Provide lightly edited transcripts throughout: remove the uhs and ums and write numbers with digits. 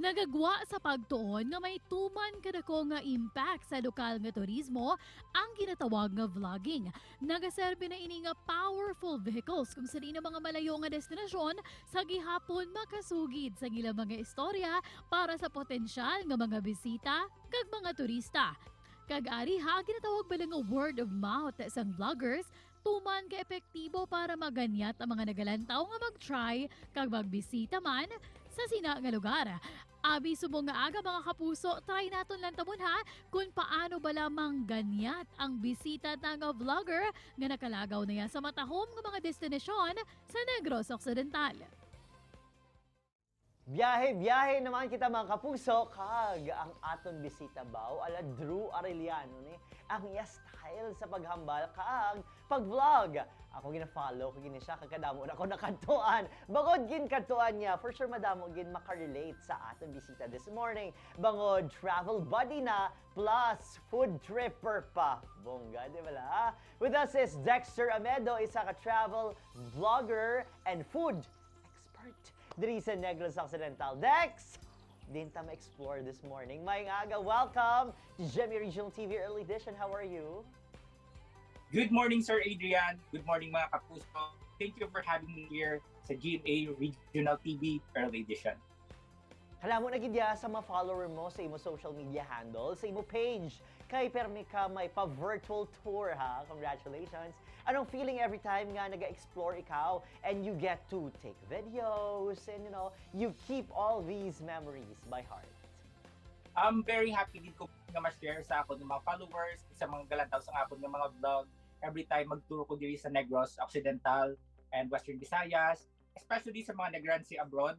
Nagagwa sa pagtuon nga may tuman kadako nga impact sa lokal nga turismo ang ginatawag nga vlogging. Nagaserbe na ini nga powerful vehicles kung sa na mga malayo nga destinasyon sa gihapon makasugid sa ilang mga istorya para sa potensyal nga mga bisita kag mga turista. Kag ari ha, ginatawag bala nga word of mouth sang vloggers tuman ka epektibo para maganyat ang mga nagalantaw nga mag-try kag magbisita man sa sina nga lugar. Abi subong nga aga, mga kapuso, try naton lang tamon ha kung paano bala mangganyat ang bisita ta nga vlogger nga nakalagaw na ya sa matahom nga mga destinasyon sa Negros Occidental. Biyahe, biyahe naman kita, mga kapuso, kag ang aton bisita baw ala Drew Arellano ni ang iya style sa paghambal kag pag-vlog. Ako gina-follow ko gini siya kag kadamo na ako nakadtuan. Bangod gin kadtuan niya, for sure madamo gin makarelate sa aton bisita this morning. Bangod travel buddy na plus food tripper pa. Bongga, di ba la? With us is Dexter Amedo, isa ka travel vlogger and food expert diri sa Negros Occidental. Dex! Din ta ma-explore this morning. Maayong aga, welcome to GMA Regional TV Early Edition. How are you? Good morning, Sir Adrian. Good morning, mga kapuso. Thank you for having me here sa GMA Regional TV Early Edition. Kadamo na gid ya sa mga follower mo sa imo social media handle, sa imo page. Kay permi ka may pa-virtual tour ha. Congratulations. Anong feeling every time nga naga-explore ikaw and you get to take videos and you keep all these memories by heart? I'm very happy din ko nga ma-share sa ako ng mga followers, sa mga galantaw sa akon ng mga vlog. Every time mag-tour ko diri sa Negros Occidental and Western Visayas, especially sa mga Negrense abroad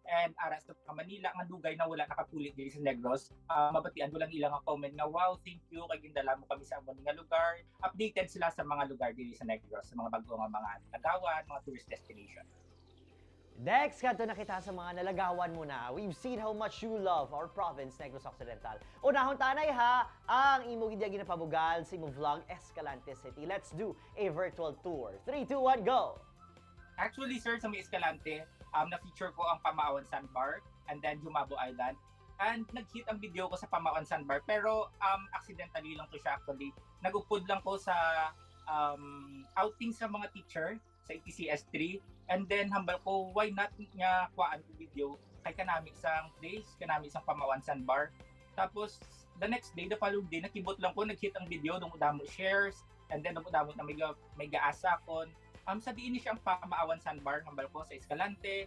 and ara sa mga Manila nga dugay na wala nakapuli diri sa Negros. Mabatian ko lang ilang nga comment nga, "Wow, thank you kay gindala mo kami sa amon nga lugar." Updated sila sa mga lugar diri sa Negros, sa mga bago nga mga lagawan, mga tourist destination. Next, kadto na kita sa mga nalagawan mo na. We've seen how much you love our province, Negros Occidental. Unahon tanay ha, ang imo gid ginapabugal sa imo vlog, Escalante City. Let's do a virtual tour. 3, 2, 1, go! Actually, sir, sa may Escalante, na-feature ko ang Pamaawan Sandbar and then Jumabo Island. And nag-hit ang video ko sa Pamaawan Sandbar pero accidentally lang to siya actually. Nag-upod lang ko sa outing sa mga teacher sa E ETCS 3 and then hambal ko, why not nga kuhaan ko video kay kanami isang place, kanami isang Pamaawan Sandbar. Tapos the next day, the following day, nakibot lang ko, nag-hit ang video, damo shares, and then damo na may gaasa kon sa diin ni siya ang Pamaawan Sandbar, hambal ko sa Escalante.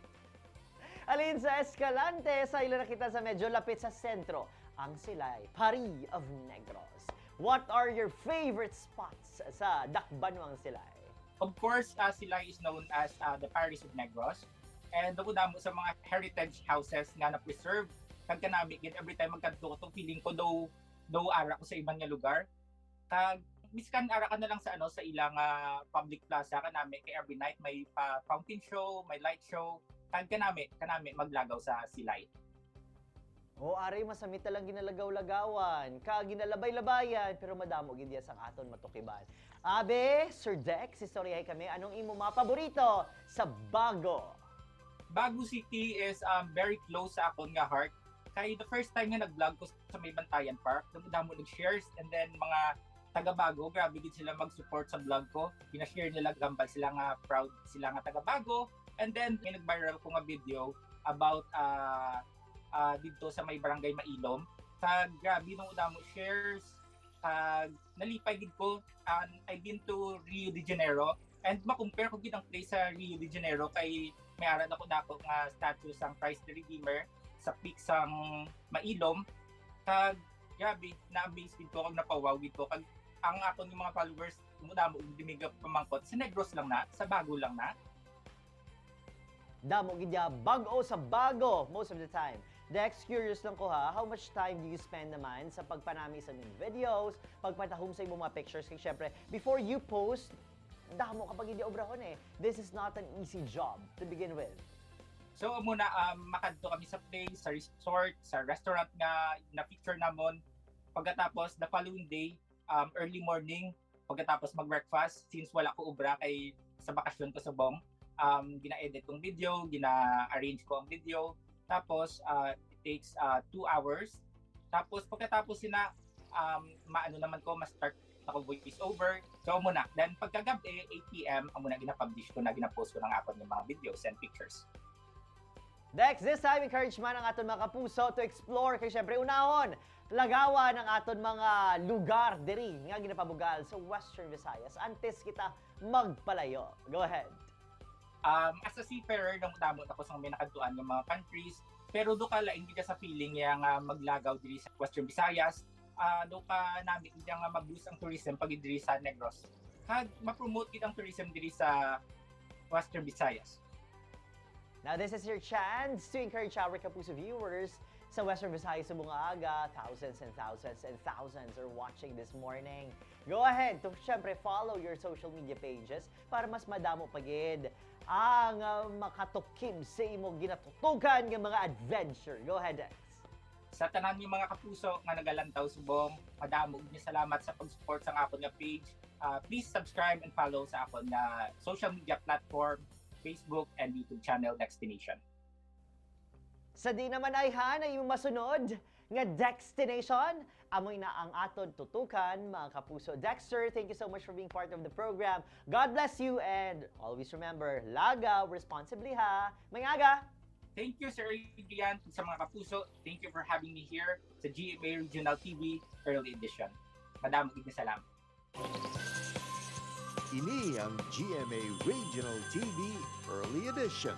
Alin sa Escalante, sa ilo nakita sa medyo lapit sa sentro, ang Silay, Paris of Negros. What are your favorite spots sa Dakbanwang Silay? Of course, Silay is known as the Paris of Negros. And damo sa mga heritage houses nga na-preserve. Kag kanami gid every time magkadto ko to, feeling ko daw daw ara ko sa ibang nga lugar. Kag miskan ara ka na lang sa ano sa ilang public plaza, kanami kay every night may pa fountain show, may light show. Kag kanami kanami maglagaw sa Silay. O aray masamit lang ginalagaw-lagawan, ka ginalabay-labayan, pero madamo gid sa aton matukiban. Abe, Sir Dex, istoryahay kami, anong imo mga paborito sa Bago? Bago City is very close sa akon nga heart. Kay the first time nga nag-vlog ko sa may Bantayan Park, damo nag-shares and then mga taga Bago, grabe gid sila mag-support sa vlog ko. Gina-share nila, gambal sila nga proud sila nga taga Bago. And then may nag-viral ko nga video about didto sa may Barangay Mailom. Kag grabe nung damo shares, kag nalipay gid ko. And I've been to Rio de Janeiro and ma-compare ko gid ang place sa Rio de Janeiro kay may ara na ko dako nga statue sang Christ the Redeemer sa peak sang Mailom. Kag grabe, na-amaze gid ko kag napawaw gid ko kag ang akon yung mga followers damo og pamangkot, sa Negros lang na, sa Bago lang na? Damo gid ya bag-o sa Bago most of the time. Dex, curious lang ko ha, how much time do you spend naman sa pagpanami sa imong videos, pagpatahom sa imong mga pictures? Kay syempre, before you post, damo kapag hindi obrahon eh. This is not an easy job to begin with. So muna makadto kami sa place, sa resort, sa restaurant nga na feature namon. Pagkatapos the following day, early morning, pagkatapos mag-breakfast, since wala ko obra kay sa bakasyon ko sa bong, gina-edit kong video, gina-arrange ko ang video. Tapos takes 2 hours. Tapos pagkatapos sina, maano naman ko, ma-start ako voice over. So muna. Then pagkagabi, 8 p.m., amo na gina-publish ko na, gina-post ko ng akon ng mga videos and pictures. Dex, this time, encourage man ang aton mga kapuso to explore kay syempre unahon, lagawan ang aton mga lugar diri nga ginapabugal sa Western Visayas antes kita magpalayo. Go ahead. As a seafarer, nang damo ako sa may nakadtuan ng mga countries, pero do ka lain gid sa feeling niya nga maglagaw diri sa Western Visayas. Do ka nami gid nga mag-boost ang tourism pag diri sa Negros. Kag ma-promote gid ang tourism diri sa Western Visayas. Now, this is your chance to encourage our Kapuso viewers sa Western Visayas sa aga. Thousands and thousands and thousands are watching this morning. Go ahead to syempre follow your social media pages para mas madamo pa gid ang makatukim sa imong ginatutukan nga mga adventure. Go ahead, Dex. Sa tanan yung mga kapuso nga nagalantaw subong, madamo gid salamat sa pag-support sa akon nga page. Please subscribe and follow sa akon na social media platform, Facebook and YouTube channel, Dextination. Sa di naman ay han ay masunod nga destination, amoy na ang aton tutukan, mga kapuso. Dexter, thank you so much for being part of the program. God bless you and always remember, lagaw responsibly ha. Maayong aga! Thank you, Sir Adrian, sa mga kapuso. Thank you for having me here sa GMA Regional TV Early Edition. Madamo gid salamat. Ini ang GMA Regional TV Early Edition.